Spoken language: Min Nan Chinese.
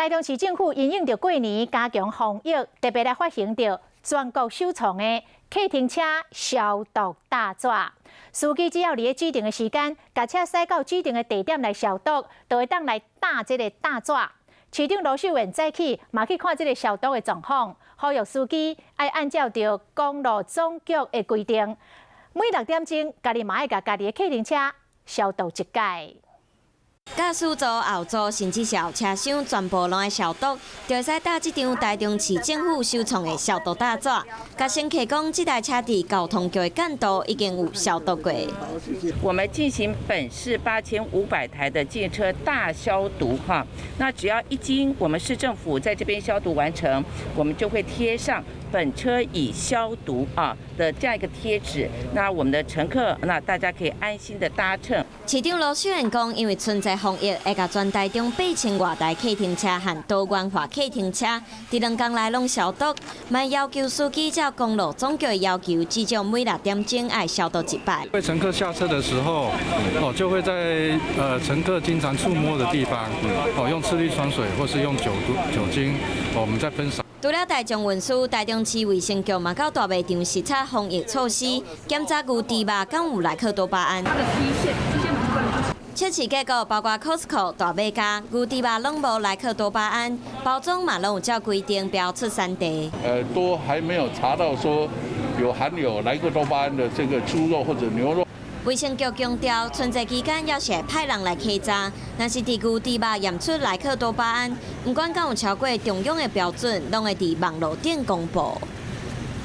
台中市政府因應著過年加強防疫，特別來發行著全國首創的客停車消毒搭紙。司機只要佇咧指定的時間，共車駛到指定的地點來消毒，就會當來貼這個搭紙。市長盧秀燕早起嘛去看這个消毒的狀況，呼籲司機愛按照著公路總局的規定，每6點鐘，家己嘛愛共家己的客停車消毒一擺。駕駛座、後座，甚至是後車廂，全部攏愛消毒，就會使貼這張台中市政府首創的消毒搭紙。共乘客講，這台車佇交通局的幹道已經有消毒過。我們進行本市8500台的計程車大消毒，哈，那只要一經我們市政府在這邊消毒完成，我們就會貼上本車已消毒啊的這樣一個貼紙，那我們的乘客，那大家可以安心的搭乘。市長盧秀燕講，因為春節防疫，會共全台中8000外台客停車和多元化客停車，佇2工內攏消毒，嘛要求司機照公路總局的要求，至少每6點鐘愛消毒一擺。為乘客下車的時候，哦，就會在乘客經常觸摸的地方，哦，用次氯酸水或是用酒精，我們再噴灑。除了大眾運輸，台中市衛生局嘛到大賣場視察防疫措施，檢查牛豬肉敢有萊克多巴胺。測試結果包括 Costco、大買家牛豬肉攏無萊克多巴胺，包裝嘛攏有照規定標出產地。都還沒有查到說有含有萊克多巴胺的這個豬肉或者牛肉。衛生局強調，春節期間猶是會派人來稽查，若是佇牛豬肉驗出萊克多巴胺，毋管敢有超過中央的標準，攏會佇網路頂公布。